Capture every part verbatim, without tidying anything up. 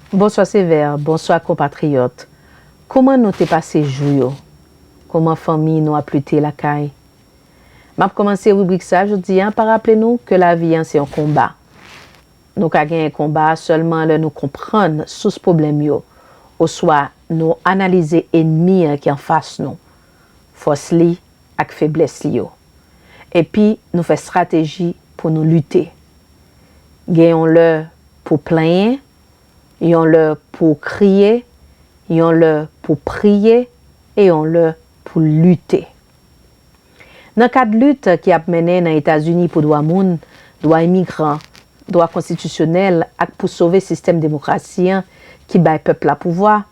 Bonswa Sevè, bonswa konpatriyòt. Kòman nou te pase jou yo? Kòman fanmi nou ap lite lakay? M ap kòmanse ribrik sa jodi a pa raple nou ke lavi a se yon konba. Nou ka genyen konba a sèlman lè nou konprann sous pwoblèm yo, oswa nou analize ènmi an ki anfas nou, fòs li ak feblès li yo. Epi nou fè estrateji pou nou lite. Gen yon lè pou plenyen, yon lè pou kriye, yon lè pou priye, e yon lè pou lite. Nan kad lit ki ap mennen nan Etazini pou dwa moun, dwa imigran, dwa konstitisyonèl ak pou sove sistèm demokrasi an ki bay pèp la pouvwa,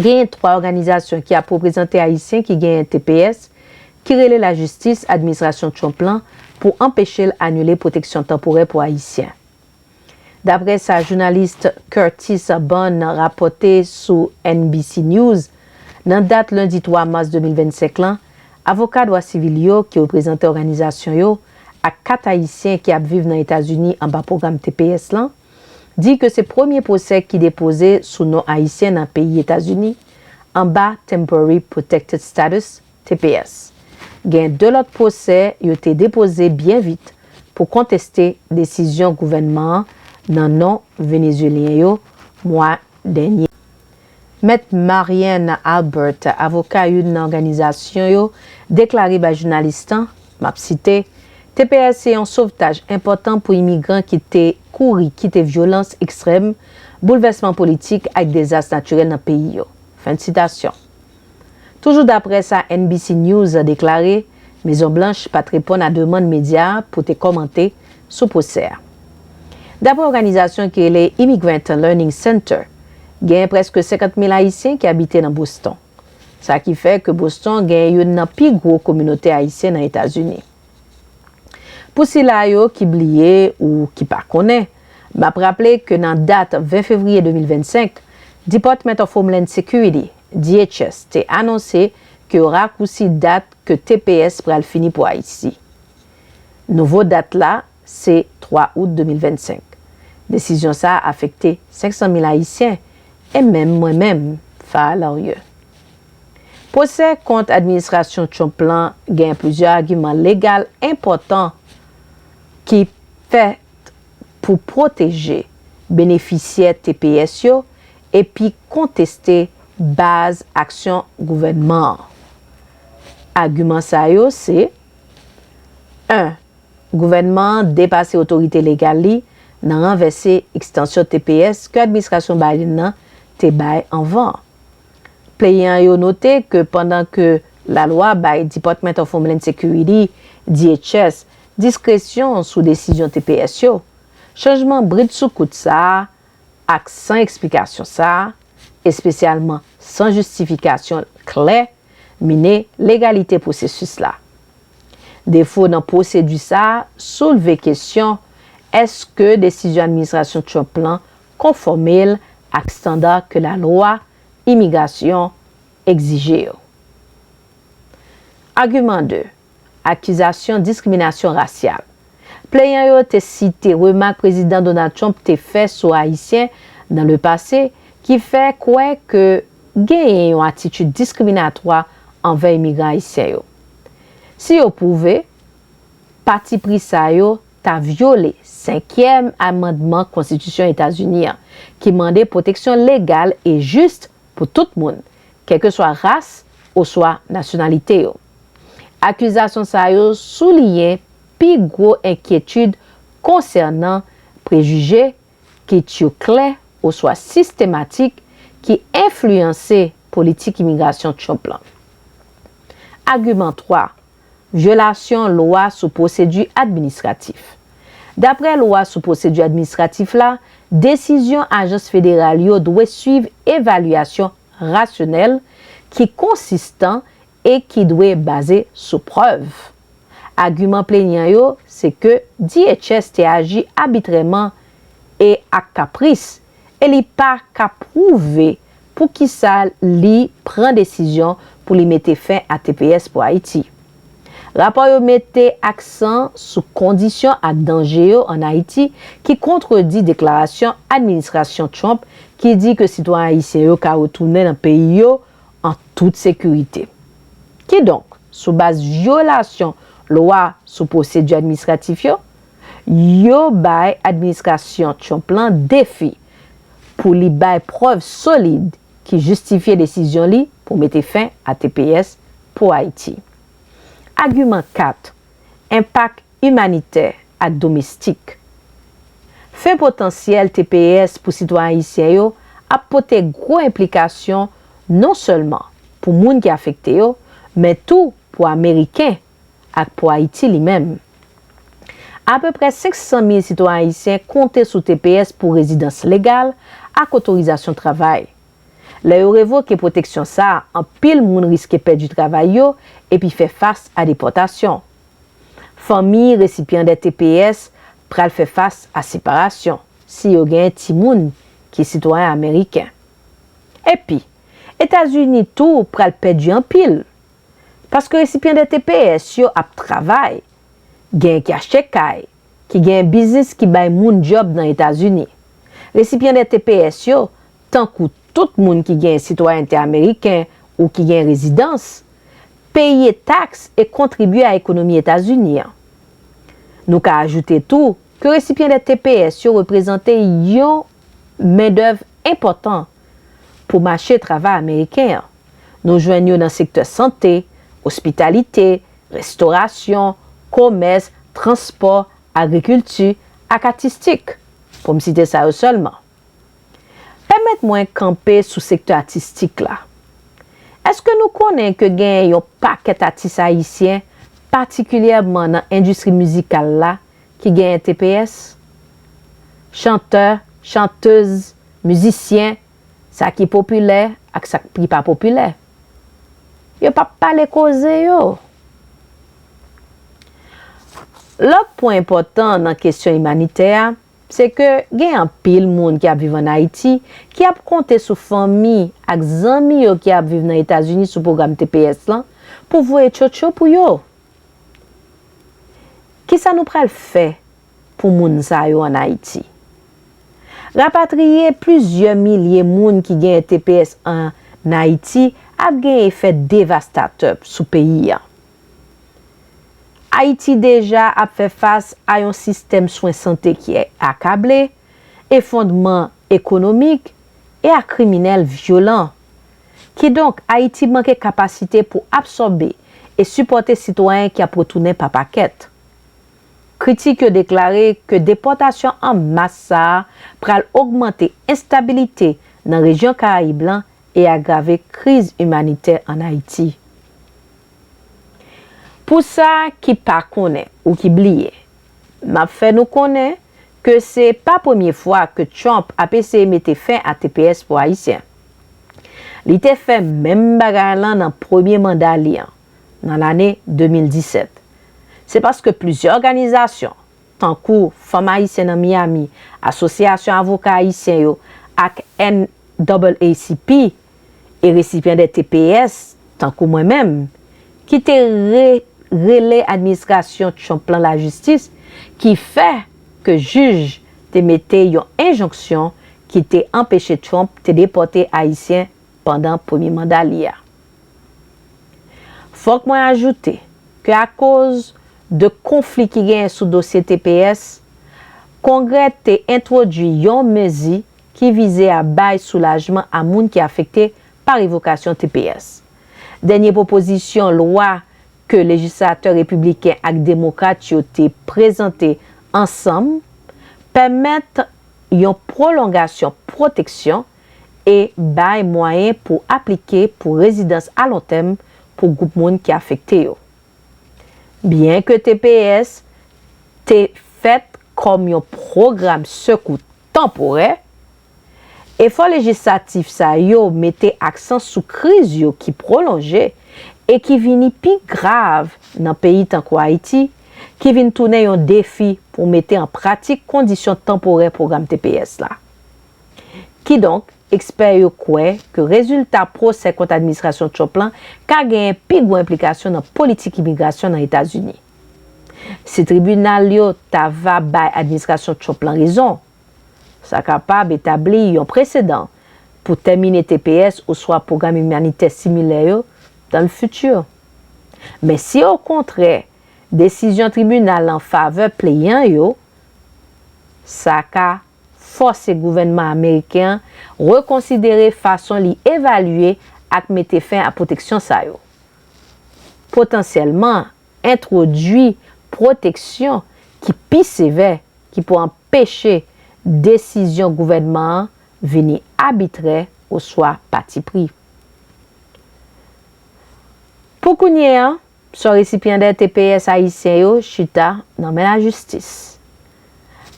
genyen twa òganizasyon ki ap reprezante Ayisyen ki genyen T P S, ki rele lajistis administrasyon Trump lan pou anpeche l anile pwoteksyon tanporè pou Ayisyen. Daprè sa jounalis Curtis Bunn rapòte sou N B C News, nan dat lendi twa mas de mil vennsenk lan, avoka dwa sivil yo ki reprezante òganizasyon yo ak kat Ayisyen ki ap viv nan Etazini anba pwogram T P S lan, di ke se premye pwosè ki depoze sou non Ayisyen nan peyi Etazini anba Temporary Protected Status, T P S. Gen de lòt pwosè yo te depoze byen vit pou konteste desizyon gouvènman an nan non Venezuelyen yo mwa dènye. Mèt Marianne Albert, avoka youn nan òganizasyon yo, deklare bay jounalis lan, m ap site, T P S se yon sovtaj enpòtan pou imigran ki te kouri kite vyolans ekstrèm, boulvèsman politik ak dezas natirèl nan peyi yo. Fen de sitasyon. Toujou daprè sa N B C News deklare, Mezon Blanch pa t reponn a demann medya a pou te kòmante sou pwosè a. Daprè òganizasyon ki rele Immigrant Learning Center, genyen prèske senkant mil Ayisyen ki abite nan Boston. Sa ki fè ke Boston genyen youn nan pi gwo kominote Ayisyen nan Etazini. Pou sila yo ki bliye ou ki pa konnen, m ap raple ke nan dat ven fevriye de mil vennsenk, Department of Homeland Security, D H S, te anonse ke yo rakousi dat ke T P S pral fini pou Ayiti. Nouvo dat la se twa out de mil vennsenk. Desizyon sa a afekte senk san mil Ayisyen, e menm mwen menm, Farah Larrieux. Pwosè kont administrasyon Trump lan gen plizyè agiman legal enpòtan ki fèt pou pwoteje benefisyè T P S yo epi konteste baz aksyon gouvènman an. Agiman sa yo se, en, gouvènman an depase otorite legal li nan ranvèse ekstansyon T P S ke administrasyon Biden nan te bay anvan. Pleyan yo note ke pandan ke lalwa bay Department of Homeland Security, D H S, diskresyon sou desizyon T P S yo, chanjman bridsoukout sa a ak san eksplikasyon sa a, espesyalman san jistifikasyon klè, mine legalite pwosesis la. Defo nan pwosedi sa a soulve kesyon, èske desizyon administrasyon Trump lan konfòme l ak estanda ke lalwa imigrasyon egzije yo? Agiman de, akizasyon diskriminasyon rasyal. Pleyan yo te site remak Prezidan Donald Trump te fè sou Ayisyen nan lepase ki fè kwè ke genyen yon atitid diskriminatwa anvè imigran ayisyen yo. Si yo pwouve, patipri sa yo ta vyole senkyèm amandman Konstitisyon Etazini an, ki mande pwoteksyon legal e jis pou tout moun, kèlkeswa ras oswa nasyonalite yo. Akizasyon sa yo souliyen pi gwo enkyetid konsènan prejije, kit yo klè oswa sistematik, ki enfliyanse politik imigrasyon Trump lan. Agiman twa, vyolasyon lwa sou pwosedi administratif. Daprè lwa sou pwosedi administratif la, desizyon ajans federal yo dwe swiv evalyasyon rasyonèl ki konsistan e ki dwe baze sou prèv. Agiman plenyan yo se ke D H S te aji abitrèman e ak kapris, e li pa ka pwouve poukisa li pran desizyon pou li mete fen a T P S pou Ayiti. Rapò yo mete aksan sou kondisyon ak danje yo ann Ayiti ki kontredi deklarasyon administrasyon Trump ki di ke sitwayen ayisyen yo ka retounen nan peyi yo an tout sekirite. Kidonk, sou baz vyolasyon lwa sou pwosedwi administratif yo, yo bay administrasyon Trump lan defi pou li bay prèv solid ki jistifye desizyon li pou mete fen a T P S pou Ayiti. Agiman kat, enpak imanitè ak domestik. Fen potansyèl T P S pou sitwayen ayisyen yo ap pote gwo enplikasyon non sèlman pou moun ki afekte yo, men tou pou Ameriken ak pou Ayiti li menm. Apeprè senk san mil sitwayen ayisyen konte sou T P S pou rezidans legal ak otorizasyon travay. Lè yo revoke pwoteksyon sa a, anpil moun riske pèdi travay yo epi fè fas a depòtasyon. Fanmi resipyandè T P S pral fè fas a separasyon si yo genyen timoun ki sitwayen ameriken. Epi, Etazini tou pral pèdi anpil, paske resipyandè T P S yo ap travay, genyen ki achte kay, ki genyen biznis ki bay moun djòb nan Etazini. Resipyandè T P S yo, tankou tout moun ki genyen sitwayènte ameriken ou ki genyen rezidans, peye taks e kontribye a ekonomi Etazini an. Nou ka ajoute tou ke resipyandè T P S yo reprezante yon mendèv enpòtan pou mache travay ameriken an. Nou jwenn yo nan sektè sante, ospitalite, restorasyon, komès, transpò, agrikilti ak atistik, pou m site sa yo sèlman. Pèmèt mwen kanpe sou sektè atistik la. Èske nou konnen ke genyen yon pakèt atis ayisyen, patikilyèman nan endistri mizikal la, ki genyen T P S? Chantè, chantèz, mizisyen, sa ki popilè ak sa ki pa popilè. Yo p ap pale koze yo. Lòt pwen enpòtan nan kesyon imanitè a, se ke gen anpil moun ki ap viv ann Ayiti ki ap konte sou fanmi ak zanmi yo ki ap viv nan Etazini sou pwogram T P S lan pou voye tchotcho pou yo. Kisa nou pral fè pou moun sa yo ann Ayiti? Rapatriye plizyè milye moun ki genyen T P S ann Ayiti ap gen efè devastatè sou peyi a. Ayiti deja ap fè fas a yon sistèm swen sante ki akable, efondman ekonomik e a kriminèl vyolan. Kidonk, Ayiti manke kapasite pou absòbe e sipòte sitwayen ki ap retounen pa pakèt. Kritik yo deklare ke depòtasyon an mas sa a pral ogmante enstabilite nan rejyon Karayib lan e agrave kriz imanitè ann Ayiti. Pou sa ki pa konnen ou ki bliye, m ap fè nou konnen ke se pa premye fwa ke Trump ap eseye mete fen a T P S pou Ayisyen. Li te fè menm bagay lan nan premye manda li an, nan lane de mil disèt. Se paske plizyè òganizasyon, tankou Fanm Ayisyen nan Miami, Asosyasyon Avoka Ayisyen yo ak N double A C P, e resipyandè T P S, tankou mwen menm, ki te re-, rele administrasyon Trump lan lajistis, ki fè ke jij te mete yon enjonksyon ki te anpeche Trump te depòte Ayisyen pandan premye manda li a. Fòk mwen ajoute ke akoz de konfli ki genyen sou dosye T P S, Kongrè te entwodui yon mezi ki vize a bay soulajman a moun ki afekte pa revokasyon T P S. Dènye pwopozisyon lwa ke lejislatè repibliken ak demokrat yo te prezante ansanm pèmèt yon pwolongasyon pwoteksyon e bay mwayen pou aplike pou rezidans alontèm pou gwoup moun ki afekte yo. Byenke T P S te fèt kòm yon pwogram sekou tanporè, efò lejislatif sa yo mete aksan sou kriz yo ki pwolonje e ki vini pi grav nan peyi tankou Ayiti, ki vin tounen yon defi pou mete an pratik kondisyon tanporè pwogram T P S la. Kidonk, ekspè yo kwè ke rezilta pwosè kont administrasyon Trump lan ka genyen pi gwo enplikasyon nan politik imigrasyon nan Etazini. Si tribinal yo ta va bay administrasyon Trump lan rezon, sa kapab etabli yon presedan pou tèmine T P S oswa pwogram imanitè similè yo dans le futur. Men si okontrè, desizyon tribinal an favè pleyan yo, sa ka fòse gouvènman ameriken an rekonsidere fason li evalye ak mete fen a pwoteksyon sa yo. Potansyèlman, entwodui pwoteksyon ki pi sevè ki pou anpeche desizyon gouvènman an vini abitrè oswa patipri. Pou kounye a, sò resipyandè T P S ayisyen yo chita nan men lajistis.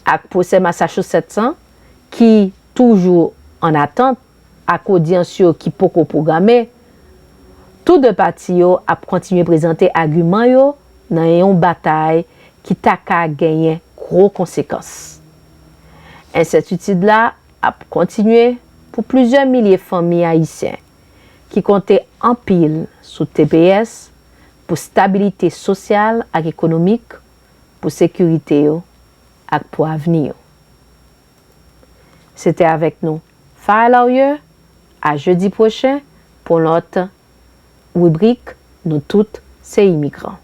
Ak pwosè Massachusetts an, ki toujou an atant, ak odyans yo ki poko pwograme, tou de pati yo ap kontinye prezante agiman yo nan yon batay ki ta ka genyen gwo konsekans. Ensètitid la ap kontinye pou plizyè milye fanmi ayisyen ki konte anpil sou T P S pou stabilite sosyal ak ekonomik, pou sekirite yo ak pou avni yo. Se te avèk nou, Farah Laurier, a jedi pwochen pou yon lòt ribrik Nou tout se imigran.